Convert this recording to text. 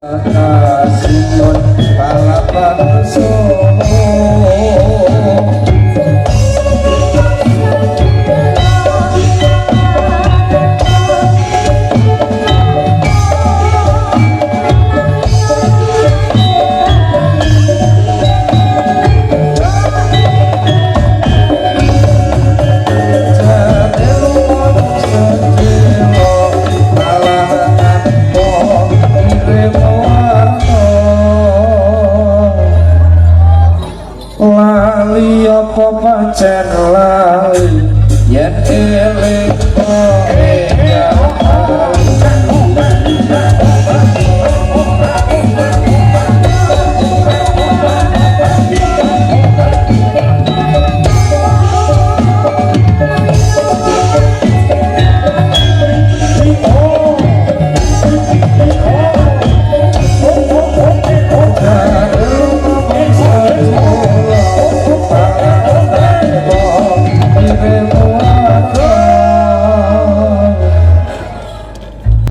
Kasimun balapan Solo. Jare lumut sedelo malah tanpa kirim warta. Lali apa pancen